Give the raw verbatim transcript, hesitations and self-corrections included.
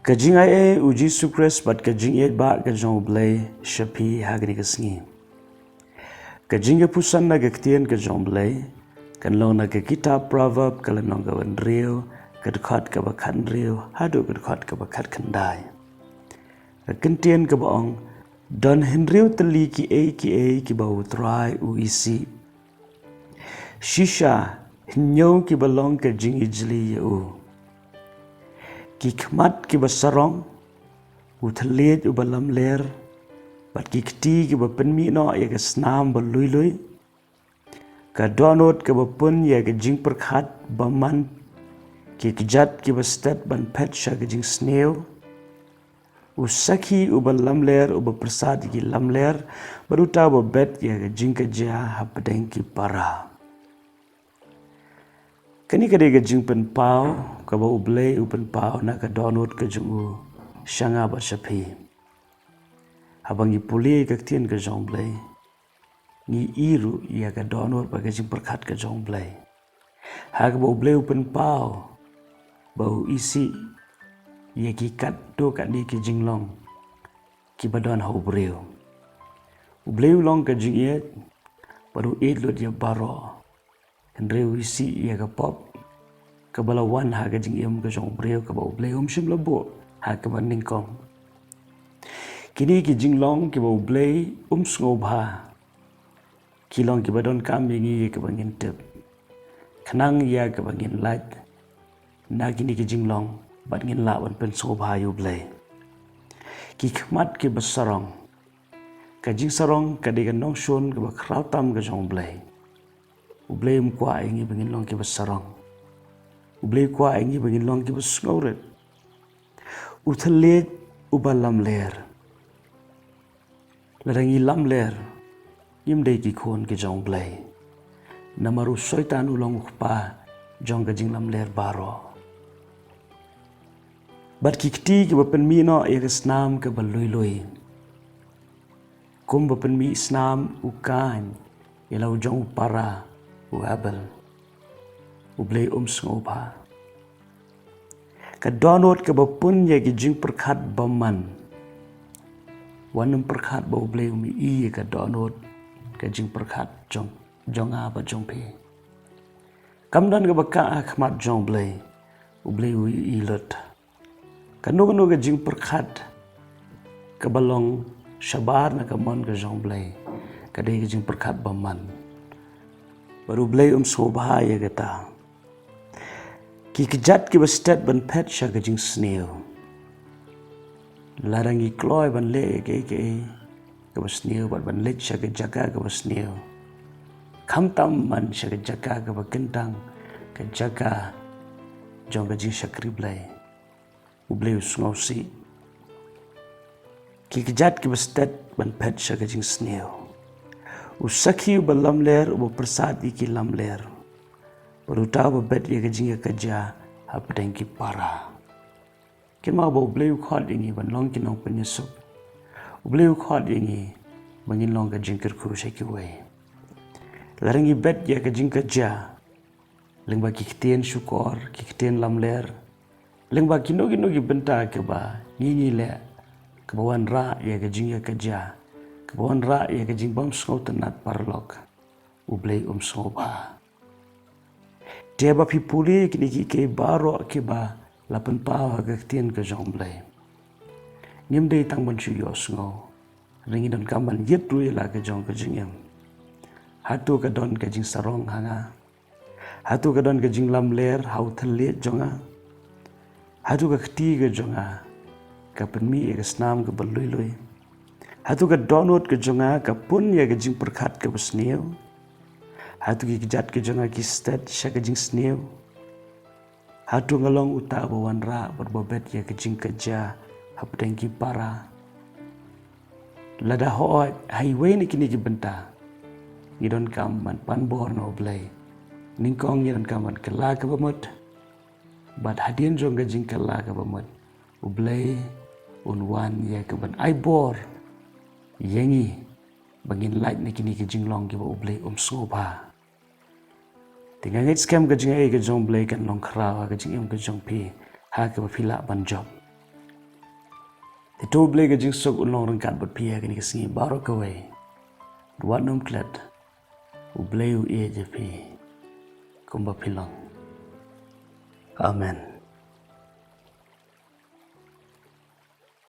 Ka jingaiei u Jisu Khrist bad ka jingïeit ba ka jong u Blei sha phi ha kane ka sngi. Ka jingïapyrshang na ka ktien ka jong u Blei kan long na ka kitab Proverb ka lynnong ka ba hynriew, ka dkhot ka ba khathynriew haduh ka dkhot ka ba khatkhyndai. Ka kyntien ka ba ong, don hynriew tylli kiei kiei ki ba u Trai u isih. Shisha hynñiew ki ba long ka jingijli ïa u. Ki khmat ki ba sarong, u thylliej u ba lamler, bad ki kti ki ba pynmih noh ïa ka snam ba lui lui. Ka dohnud ka ba pun ïa ka jingpyrkhat bymman, ki kjat ki ba stet ban phet sha ka jingsniew. U sakhi u ba lamler u ba pyrsad ïa ki lamler, bad uta u ba bet ïa ka jingkajia hapdeng ki para. Kane ka dei ka jingpynpaw ka ba u Blei u pynpaw na ka dohnud ka jong u sha nga bad sha phi. Haba ngi pule ka ktien ka jong u Blei, ngi i ruh ïa ka dohnud bad ka jingpyrkhat ka jong u Blei. Ha ka ba u Blei u pynpaw ba u isih ïa ki katto katne ki jinglong ki ba don ha u briew. U Blei u long ka jingïeit, bad u ïeit lut ïa baroh. Hynrei u isih ïa ka pop ka ba la wan ha ka jingim ka jong u briew ka ba u Blei um shym la buh ha ka ba nyngkong. Kine ki jinglong ki ba u Blei um sngewbha ki long ki ba donkam ïa ngi ïa ka ba ngin tip, khnang ïa ka ba ngin lait na kine ki jinglong bad ngin lah ban pynsngewbha ïa u Blei. Ki khmat ki ba sarong. Ka jingsarong ka dei ka nongshun ka ba khraw tam ka jong u Blei. U Blei um kwah ïa ngi ba ngin long ki ba sarong. U Blei u kwah ïa ngi ba ngin long ki ba sngewrit. U thylliej u ba lamler. Lada ngi lamler, ngim dei ki khun ki jong u Blei. Namar u Soitan u long u kpa jong ka jinglamler baroh. Bad ki kti ki ba pynmih noh ïa ka snam ka ba lui lui. Kum ba pynmih snam u Kain ïa la u jong u para u Abel. U Blei um sngewbha. Ka dohnud ka ba pun ïa ki jingpyrkhat bymman. Wat nym pyrkhat ba u Blei um i ïa ka dohnud ka jingpyrkhat jong, jong nga bad jong phi. Kam don ka ba kah ha khmat jong u Blei. U Blei u i lut. Kano kano ka jingpyrkhat ka ba long shabar na ka mon ka jong u Blei ka dei ka jingpyrkhat bymman. Bad u Blei um sngewbha ïa kata. Ki kjat ki ba stet ban phet sha ka jingsniew. Lada ngi kloi ban leh ïa kaei kaei ka ba sniew bad ban leit sha ka jaka ka ba sniew, khamtam ban sha ka jaka ka ba kyntang, ka jaka jong ka jingshakri Blei. U Blei u sngewsih. Ki kjat ki ba stet ban phet sha ka jingsniew. U sakhi u ba lamler u ba pyrsad ïa ki lamler. Bad uta u ba bet ïa ka jingïakajia hapdeng ki para. Kynmaw ba u Blei u khot ïa ngi ban long ki nongpynïasuk. U Blei u khot ïa ngi ba ngin long ka jingkyrkhu sha kiwei. Lada ngi bet ïa ka jingkajia lyngba ki ktien shukor, ki ktien lamler, lyngba kino kino ki bynta ki ba ngi ngi leh, ka ba wanrah ïa ka jingïakajia, ka ba wanrah ïa ka jingbym sngewtynnad paralok, u Blei um sngewbha. Te ba phi pule kine ki, ki baroh ki ba la pynpaw ha ka ktien ka jong u Blei, ngim dei tang ban shu ïohsngew, hynrei ngi donkam ban ïit ruh ïa la ka jong ka jingim. Hato ka don ka jingsarong ha nga? Hato ka don ka jinglamler ha u thylliej jong nga? Hato ka kti ka jong nga ka pynmih ïa ka snam ka ba lui lui? Hato ka dohnud ka jong nga ka pun ïa ka jingpyrkhat ka ba sniew? Hato ki kjat ka jong nga ki stet sha ka jingsniew? Hato nga long uta ba wanrah bad ba bet ïa ka jingkajia hapdeng ki para? Lada hooid ha iwei na kine ki bynta, ngi donkam ban pan bor na u Blei. Nyngkong ngi donkam ban kylla ka ba mut. Bad hadien jong ka jingkylla ka ba mut, u Blei un wan ïa ka ban ai bor ïa ngi ba ngin lait na kine ki jinglong ki ba u Blei um sngewbha. Te nga ngeit skhem ka jingaiei ka jong u Blei kan long khraw ha ka jingim ka jong phi ha ka ba phi lah ban jop. Te to U Blei ka jingsuk un long ryngkat bad phi ha kane ka sngi baroh kawei. Wat nym klet. U Blei u ïeit ïa phi kumba phi long. Amen.